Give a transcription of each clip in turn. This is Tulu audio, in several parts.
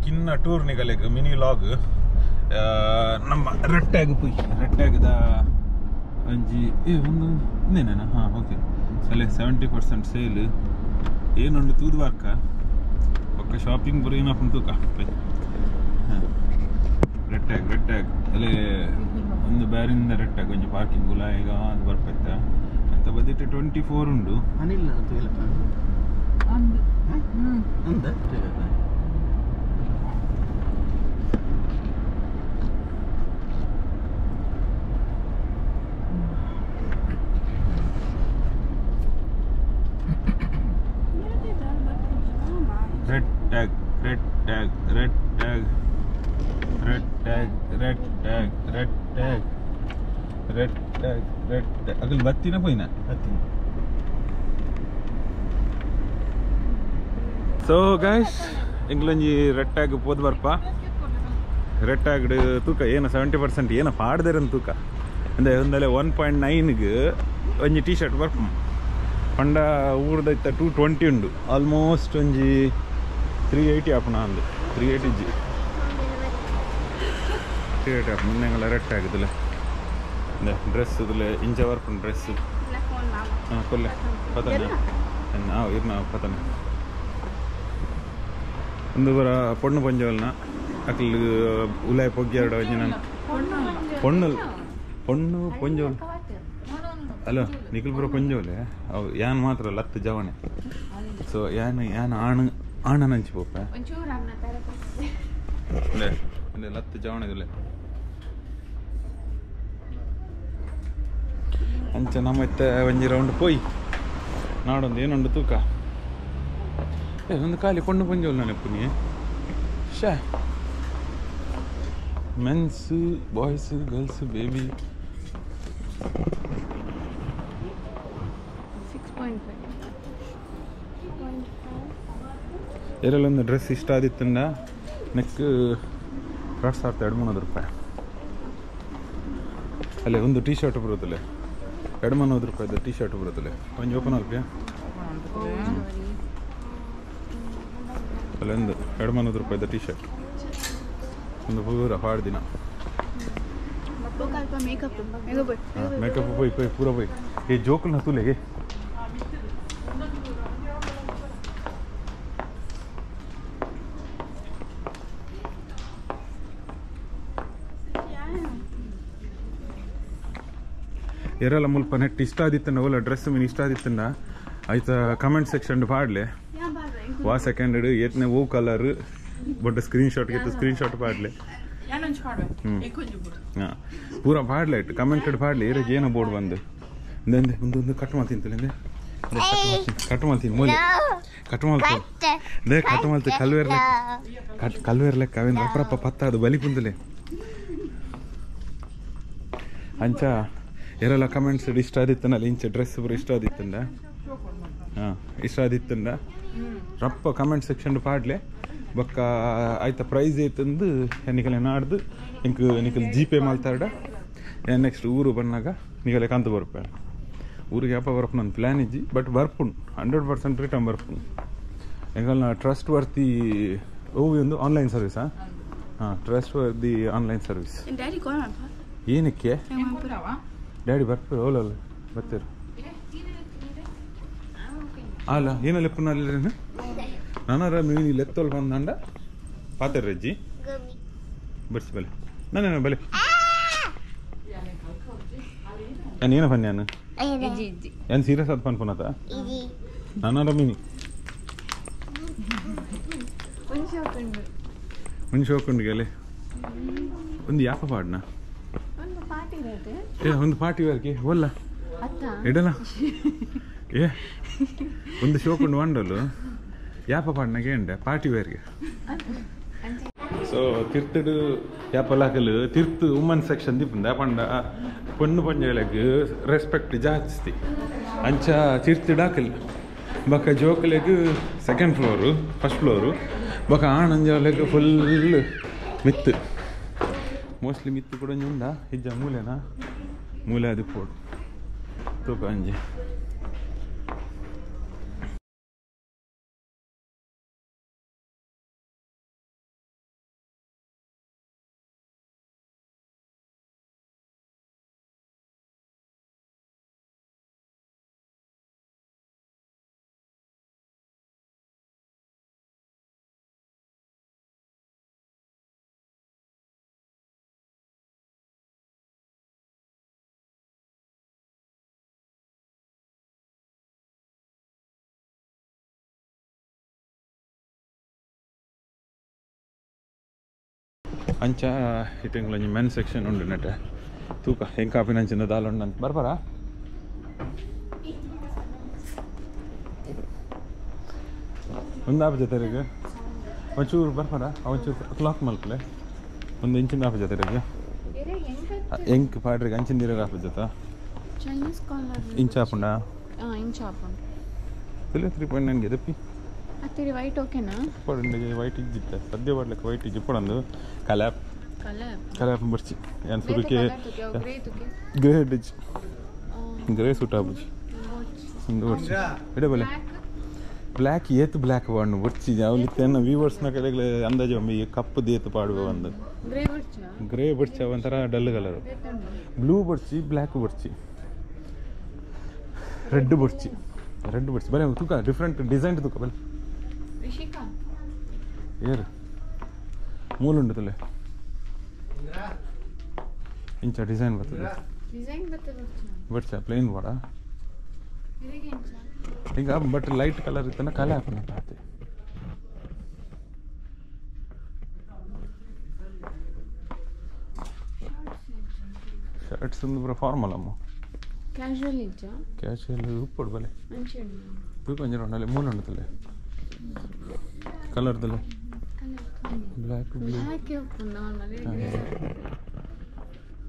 ಕಿನ್ನ ಟೂರ್ ನಿಗಲೆಗ್ ಮಿನಿ ಲಾಗ್ ನಮ್ಮ ರೆಟ್ಟಾಗ್ ಪೋಯಿ ರೆಟ್ಟಾಗ್ದ ಒಂಜಿ ಏ ಒಂದು ಇಂದೇನಾ ಹಾಂ ಓಕೆ ಅಲ್ಲೇ 70% ಸೇಲ್ ಏನೊಂದು ತೂದು ಬಾರ್ಕ ಒಕ್ಕ ಶಾಪಿಂಗ್ ಬರೋ ಏನಪ್ಪ ತೂಕ ಹಾಂ ರೆಟ್ಟಾಗ್ ರೆಟ್ಟಾಗ್ ಅಲ್ಲೇ ಒಂದು ಬ್ಯಾರಿಂದ ರೆಟ್ಟಾಗ್ ಒಂಜಿ ಪಾರ್ಕಿಂಗ್ ಗುಲಾಯಿಗ ಅದು ಬರ್ಪೈತ ಅಂತ ಬದಿಟ್ಟು 24 ಉಂಡು ಅನಿಲ್ ಅಂತ ಅಂದ red tag red tag red tag red tag red tag red tag red tag red tag ಅಗಲ್ ಬತ್ತಿನ ಪೋಯಿನ ಬತ್ತೀನಿ. ಸೊ ಗೈಸ್ ಎಂಗ್ಲೊಂಜಿ ರೆಡ್ ಟ್ಯಾಗ್ ಪೋದು ಬರ್ಪ ರೆಡ್ ಟ್ಯಾಗ್ ತೂಕ ಏನು 70% ಏನ ಪಾಡ್ದೇರನ್ ತೂಕ ಅಂದ್ರೆ ಒಂದಲೆ 1.9ಗ್ ಒಂಜಿ ಟೀ ಶರ್ಟ್ ಬರ್ಪ ಪಂಡ ಊರ್ದೈತ 220 ಉಂಡು ಆಲ್ಮೋಸ್ಟ್ ಒಂಜಿ 380 ಆಪುನ ಅಂದು 380 ಜಿ 380 ಆಪುನ ಮುಂದೆಂಗಲ ರೆಡ್ ಆಗುದಿಲ್ಲ ಡ್ರೆಸ್ ಇದಿಲ್ಲ ಇಂಚ ಬರ್ಪುಂಡು ಡ್ರೆಸ್ ಹಾಂ ಕೊಲ್ಲೆ ಪತನೆ ಹಾಂ ಇರ್ನ ಪತನೆ ಒಂದು ಬರ ಪೊಣ್ಣು ಪಂಜೋಲ್ನ ಅಕ್ಲು ಉಲಾಯ್ ಪೊಗ್ಗಿಯಾರಡ ಒಂಜಿ ನಾನು ಪೊಣ್ಣು ಪೊಣ್ಣು ಪೊಂಜೋಲ್ ಅಲ್ಲ ನಿಖಲ್ ಪುರ ಪೊಂಜೋಲೆ ಅವು ಯಾನ್ ಮಾತ್ರ ಲತ್ತು ಜವಣೆ ಸೊ ಯಾನ್ ಯಾನ್ ಆಣು ಆಣನಂಚಿ ಪೋಪೆ ಇಲ್ಲ ಲತ್ತು ಜವಣೆ ಇದಿಲ್ಲ ಅಂಚ ನಮ್ಮ ಇತ್ತ ಒಂಜಿ ರೌಂಡ್ ಪೋಯ್ ನಾಡೊಂದು ಏನೊಂಡು ತೂಕ ಏ ಒಂದು ಖಾಲಿ ಪೊಣ್ಣು ಪೊಂಜೋಲ್ ನಾನು ಪುನಿ ಶಾ men's boys girls baby 6.5 ಎರಲೊಂದು ಡ್ರೆಸ್ ಇಷ್ಟ ಆದಿತ್ತಂಡ ನೆಕ್ 2200 ರೂಪಾಯಿ ಅಲ್ಲೇ ಒಂದು ಟೀ ಶರ್ಟ್ ಬರುತ್ತಲ್ಲ 200 ರೂಪಾಯಿದ ಟೀ ಶರ್ಟ್ ಬರುತ್ತಲ್ಲ ಒಂಜಿ ಓಪನ್ ಅಲ್ಪಿಯಾ ಅಲ್ಲೊಂದು 200 ರೂಪಾಯಿದ ಟೀ ಶರ್ಟ್ ಒಂದು ಪೂರ ಹಾಡು ದಿನ ಮೇಕಪ್ ಪೋಯ್ ಪೋಯ್ ಪೂರ ಪೋಯ್ ಏ ಜೋಕುಲ್ ನತುಲೆಗೆ ಎರಲ ಮುಲ್ಪ ನೆಟ್ ಇಷ್ಟ ಆದಿತ್ತಂಡ ಓಲ ಡ್ರೆಸ್ ಮೀನ್ ಇಷ್ಟ ಆದಿತ್ತಂಡ ಆಯ್ತಾ ಕಮೆಂಟ್ ಸೆಕ್ಷನ್ ಪಾಡ್ಲೆ ವಾ ಸೆಕೆಂಡ್ ಏತ್ನೆ ಓ ಕಲರ್ ಬಟ್ ಸ್ಕ್ರೀನ್ ಶಾಟ್ ಗೆತ್ತು ಸ್ಕ್ರೀನ್ ಶಾಟ್ ಪಾಡ್ಲೆ ಹಾಂ ಪೂರ ಪಾಡ್ಲೆ ಇಟ್ಟು ಕಮೆಂಟೆಡ್ ಪಾಡ್ಲೆ ಏರಿಗೆ ಏನೋ ಬೋರ್ಡ್ ಬಂದು ಇಂದೆ ಒಂದು ಕಟ್ ಮಾಡ್ತೀನಿ ಕಟ್ ಮಾಡ್ತೀನಿ ಮೂಲೆ ಕಟ್ ಮಾಡ್ತೀನಿ ಲೇ ಕಟ್ ಮಾಡ್ತೀನಿ ಕಲ್ವೇರ್ ಲೆಕ್ಕ ಕಲ್ವೇರ್ ಲೆಕ್ಕ ಅವೇನು ರಪ್ಪ ಪತ್ತ ಅದು ಬಲಿ ಪುಂದಲೆ ಅಂಚ ಎರಲ ಕಮೆಂಟ್ಸ್ ಇಷ್ಟ ಆದಿತ್ತನಲ್ಲ ಇಂಚ ಡ್ರೆಸ್ ಪೂರ ಇಷ್ಟ ಆದಿತ್ತಂಡ ಹಾಂ ಇಷ್ಟ ಆದಿತ್ತಂಡ ರಪ್ಪ ಕಮೆಂಟ್ ಸೆಕ್ಷನ್ ಪಾಡ್ಲೆ ಬೊಕ್ಕ ಆಯ್ತ ಪ್ರೈಸ್ ಐತಂದು ನಿಕಲೆ ನಾಡ್ದು ಇಂಕ್ ನಿಕಲ್ ಜಿ ಪೇ ಮಲ್ತಾಡ ನೆಕ್ಸ್ಟ್ ಊರು ಬಂದಾಗ ನಿಕಲೆ ಕಂತು ಬರ್ಪೆ ಊರಿಗೆ ಯಾಪ ಬರ್ಪು ನನ್ನ ಪ್ಲ್ಯಾನ್ ಇಜ್ಜಿ ಬಟ್ ಬರ್ಪುಂಡು 100% ರಿಟರ್ನ್ ಬರ್ಪುಂಡು ಎಂಕಲ್ನ ಟ್ರಸ್ಟ್ ವರ್ತಿ ಒಂದು ಆನ್ಲೈನ್ ಸರ್ವಿಸಾ ಹಾಂ ಟ್ರಸ್ಟ್ ವರ್ದಿ ಆನ್ಲೈನ್ ಸರ್ವಿಸ್ ಏನಕ್ಕೆ ಡ್ಯಾಡಿ ಬರ್ಪರು ಓಲಲ್ಲ ಬರ್ತೀರು ಅಲ್ಲ ಏನಲ್ಲಿ ಪುನಃ ನಾನಾರ ಮೀನು ಲೆತ್ತೋಲ್ ಬಂದಂಡ ಪಾತೆರ್ ರಜ್ಜಿ ಬರ್ಸಿ ಬಲೆ ನಾನೇನು ಬಲೆ ನಾನು ಏನು ಪನ್ಯಾನು ಏನು ಸೀರಿಯಸ್ ಆದ ಪನ್ ಪುನತ ನಾನಾರ ಮೀನಿ ಒಂದು ಶೋಕುಂಡಿಗೆ ಒಂದು ಯಾಪ ಪಾಡ್ನ ಏ ಒಂದು ಪಾರ್ಟಿ ವೇರ್ಗೆ ಒಲ್ಲ ಇಡಲ್ಲ ಏ ಒಂದು ಶೋಕುಂಡು ವಂಡಲು ಯಾಪ ಪಾಡ್ನಾಗೆ ಎಂಡೆ ಪಾರ್ಟಿ ವೇರ್ಗೆ ಸೊ ತಿರ್ತುಡು ಯಾಪಲಾಕಲು ತಿರ್ತು ವುಮನ್ ಸೆಕ್ಷನ್ ದಿಪ್ಪುಂದ ಪಂಡ ಪೊಣ್ಣು ಪಂಜೆಲೆಗ್ ರೆಸ್ಪೆಕ್ಟ್ ಜಾಸ್ತಿ ಅಂಚ ತಿರ್ತುಡಾಕಲ್ ಬೊಕ ಜೋಕುಲೆಗ್ ಸೆಕೆಂಡ್ ಫ್ಲೋರು ಫಸ್ಟ್ ಫ್ಲೋರು ಬೊಕ ಆಣಂಜೋಲೆಗ್ ಫುಲ್ ಮಿತ್ತು ಮೋಸ್ಟ್ಲಿ ಮಿತ್ತು ಕೂಡ ಒಂಜಿ ಉಂಡಾ ಇಜ್ಜ ಮೂಲೆನಾ ಮೂಲೆ ಅದು ಪೋಡು ತೂಕ ಒಂಜಿ. ಅಂಚ ಇಟ್ಟಂಗ್ಲ ಒಂಜಿ ಮೆನ್ ಸೆಕ್ಷನ್ ಉಂಡು ನೆಟ್ಟೆ ತೂಕ ಹೆಂಗೆ ಕಾಪಿನ ಅಂಚಿನ ದಾಲ ಉಂಡು ಅಂತ ಬರ್ಬಾರ ಒಂದು ಆಪ ಜೊತೆಗೆ ಒಂಚೂರು ಬರ್ಬಾರ ಒಂಚೂರು ಕ್ಲಾಕ್ ಮಲ್ಪಲೆ ಒಂದು ಇಂಚಿನ ಆಪ ಜೊತೆಗೆ ಎಂಕ್ ಪಾಡ್ರಿಗೆ ಅಂಚಿನ ನೀರ ಆಪ ಜೊತೆ ಚೈನೀಸ್ ಕಾಲರ್ ಇಂಚ ಆಪುಂಡ ಇಂಚ ಆಪುಂಡು ತುಲೆ 3.9 ಗೆ ದಪ್ಪಿ ಅತ್ತಿರಿ ವೈಟ್ ಓಕೆನಾ ಪೋಡಂಡಿಗೆ ವೈಟ್ ಇಜ್ಜಿತ್ತೆ ಸದ್ಯ ಬಾಡ್ಲಕ್ಕೆ ವೈಟ್ ಇಜ್ಜಿ ಪೋಡಂದು ಕಲಾಪ್ ಕಲಾಪ್ ಕಲಾಪ್ ಬರ್ಚಿ ಏನು ಸುರುಕೆ ಗ್ರೇ ತುಕೆ ಗ್ರೇ ಇಜ್ಜಿ ಗ್ರೇ ಸೂಟ್ ಆಪುಜಿ ಒಂದು ಬರ್ಚಿ ಇಡೆ ಬಲೆ ಬ್ಲ್ಯಾಕ್ ಏತು ಬ್ಲ್ಯಾಕ್ ಬಾಂಡು ಬರ್ಚಿ ಅವಲಿತ್ತೇನ ವ್ಯೂವರ್ಸ್ನ ಕಡೆಗೆ ಅಂದಾಜು ಒಮ್ಮೆ ಈ ಕಪ್ಪು ಏತು ಪಾಡುವ ಒಂದು ಗ್ರೇ ಬರ್ಚ ಗ್ರೇ ಬರ್ಚಿ ಒಂಥರ ಡಲ್ ಕಲರ್ ಬ್ಲೂ ಬರ್ಚಿ ಬ್ಲ್ಯಾಕ್ ಬರ್ಚಿ ರೆಡ್ ಬರ್ಚಿ ರೆಡ್ ಬರ್ಚಿ ಬಲೆ ತೂಕ ಡಿಫ್ರೆಂಟ್ ಡಿಸೈನ್ ತೂಕ ಬಲೆ ರಿಷಿಕಾ ಏರು ಮೂಲುಂಡು ತುಲೆ ಇಂಚ ಡಿಸೈನ್ ಬರ್ತದೆ ಡಿಸೈನ್ ಬರ್ತದೆ ಬರ್ಚ ಪ್ಲೇನ್ ಬಾಡ ಈಗ ಬಟ್ ಲೈಟ್ ಕಲರ್ ಇತ್ತನ ಕಲೆ ಹಾಕೋಣ ಆತೆ ಶರ್ಟ್ಸ್ ಒಂದು ಫಾರ್ಮಲ್ ಅಮ್ಮ ಕ್ಯಾಶುವಲ್ ಇಜ್ಜ ಕ್ಯಾಶುವಲ್ ಉಪ್ಪುಡು ಬಲೆ ಅಂಚೆ ತೂಕ ಒಂಜಿ ರೌಂಡ್ ಮೂಲುಂಡು ತುಲೆ ಕಲರ್ ತುಲೆ ಬ್ಲ್ಯಾಕ್ ಬ್ಲೂ ಬ್ಲ್ಯಾಕ್ ಉಪ್ಪುಂಡು ನಾರ್ಮಲ್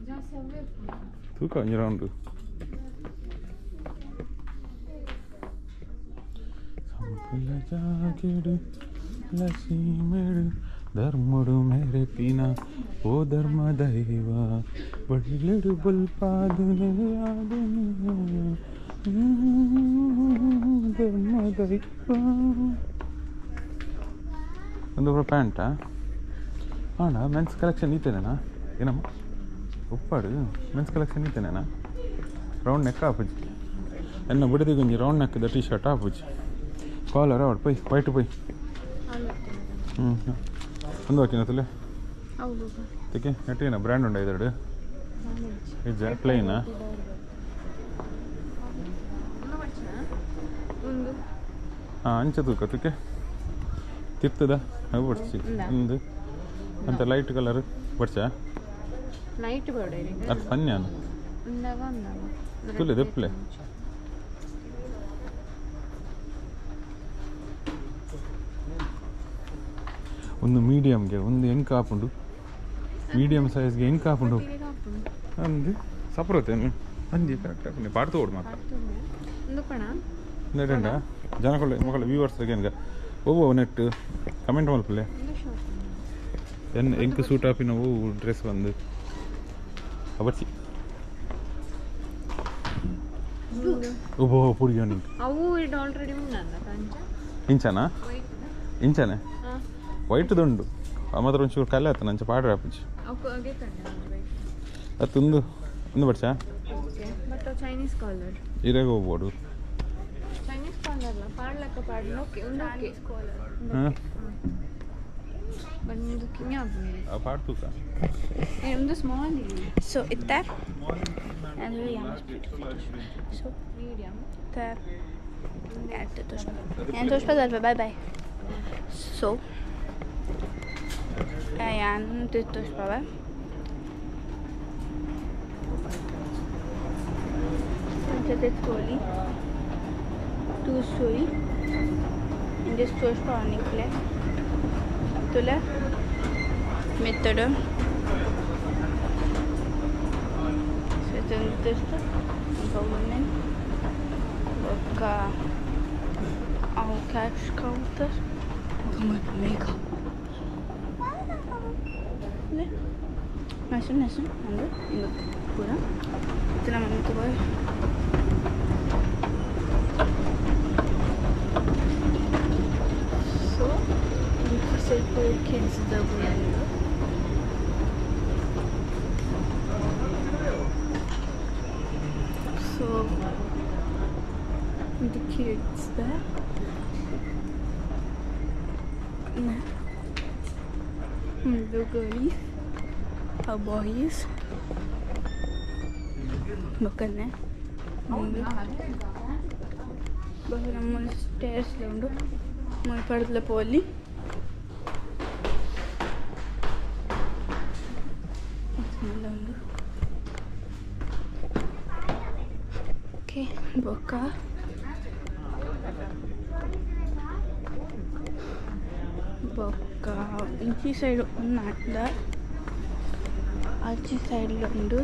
ಜಾಸ್ತಿ ಅವೇ ಉಪ್ಪುಂಡು ತೂಕ ಒಂಜಿ ರೌಂಡ್ ಜಾಗೆಡು ಲಸೀಮೆಡು ಧರ್ಮಡು ಮೇರೆ ಪಿನ ಓ ಧರ್ಮ ದೈವ ಬಳ್ಳೆಡು ಬಲ್ಪಾದು ಧರ್ಮ ದೈವ ಒಂದು ಪ್ಯಾಂಟಾ ಅಣ್ಣ ಮೆನ್ಸ್ ಕಲೆಕ್ಷನ್ ಇತ್ತೇನೇನಾ ಏನಮ್ಮ ಉಪ್ಪಾಡು ಮೆನ್ಸ್ ಕಲೆಕ್ಷನ್ ಇತ್ತೇನೇನಾ ರೌಂಡ್ ನೆಕ್ ಆಪುಜಿ ಎನ್ನ ಬಿಡದಿಗೊಂಜಿ ರೌಂಡ್ ನೆಕ್ದ ಟೀ ಶರ್ಟ್ ಆಪುಜಿ ಕಾಲರ್ ಅವಡ್ ಪೊಯ್ ವೈಟ್ ಪೊಯ್ ಹ್ಞೂ ಒಂದು ಹಾಕಿನ ತುಲೆ ತಿಕ್ಕೆ ನೆಟ್ಟಿನ ಬ್ರ್ಯಾಂಡ್ ಉಂಡ ಇದೆರಡು ಇಜ್ಜ ಪ್ಲೈನಾ ಹಾಂ ಅಂಚ ತೂಕ ತುಕ್ಕೆ ತಿರ್ತದ ಅವು ಬಡ್ಸಿ ಒಂದು ಅಂತ ಲೈಟ್ ಕಲರ್ ಬಡ್ಸಾ ಲೈಟ್ ಬೋರ್ಡ್ ಅದು ಪನ್ಯಾನ ತುಲೆ ದೆಪ್ಪಲೆ ಒಂದು ಮೀಡಿಯಮ್ಗೆ ಒಂದು ಎಂಕ್ ಆಪುಂಡು ಮೀಡಿಯಮ್ ಸೈಜ್ಗೆ ಎಂಕ್ ಆಪುಂಡು ಅಂದು ಸಪ್ರತೆ ಅಂಜಿ ಕರೆಕ್ಟ್ ಆಪುಂಡು ಪಾಡ್ತು ಓಡು ಮಾತ್ರ ನೆಟ್ಟಂಡ ಜನಗಳ ಮಕ್ಕಳ ವ್ಯೂವರ್ಸ್ ಏನ್ಗ ಓ ನೆಟ್ ಕಮೆಂಟ್ ಮಲ್ಪಲೆ ಎನ್ ಎಂಕ್ ಸೂಟ್ ಆಪಿನ ಓ ಡ್ರೆಸ್ ಬಂದು ಅವರ್ಚಿ ಓ ಪುಡಿಯೋ ನಿಂಗೆ ಅವು ಇದು ಆಲ್ರೆಡಿ ಉಂಡಲ್ಲ ಕಂಚ ಇಂಚನಾ ಇಂಚನೆ ವೈಟ್ದುಂಡು ಆ ಮಾತ್ರ ಒಂಚೂರು ಕಲೆ ಆತ ನಂಚ ಪಾಡ್ರೆ ಆಪುಜಿ ಅತ್ತೊಂದು ಒಂದು ಬಡ್ಚಾ ಬಟ್ ಚೈನೀಸ್ ಕಾಲರ್ ಇರಾಗ ಹೋಗ್ಬೋದು ಚೈನೀಸ್ ಕಾಲರ್ ಅಲ್ಲ ಪಾಡ್ಲಕ್ಕ ಪಾಡ್ಲ ಓಕೆ ಒಂದು ಓಕೆ ಹಾಂ ಬಂದು ಕಿಂಗ್ ಆಪುಂಡು ಆ ಪಾಡ್ ತೂಕ ಒಂದು small So it's there and really so medium there and bye bye. So and two story in this method our cash counter makeup So for kids the so the kids there. The girlies, our boys. ಬಕ್ಕನೆ ನಮ್ಮ ಸ್ಟೇರ್ಸ್ ಉಂಡು ಪಡದ್ಲ ಪೋಲಿ. ಓಕೆ ಬೊಕ್ಕ ಬೊಕ್ಕ ಇಂಚಿ ಸೈಡ್ ಉಂದು ಆಚಿ ಸೈಡ್ ಉಂಡು.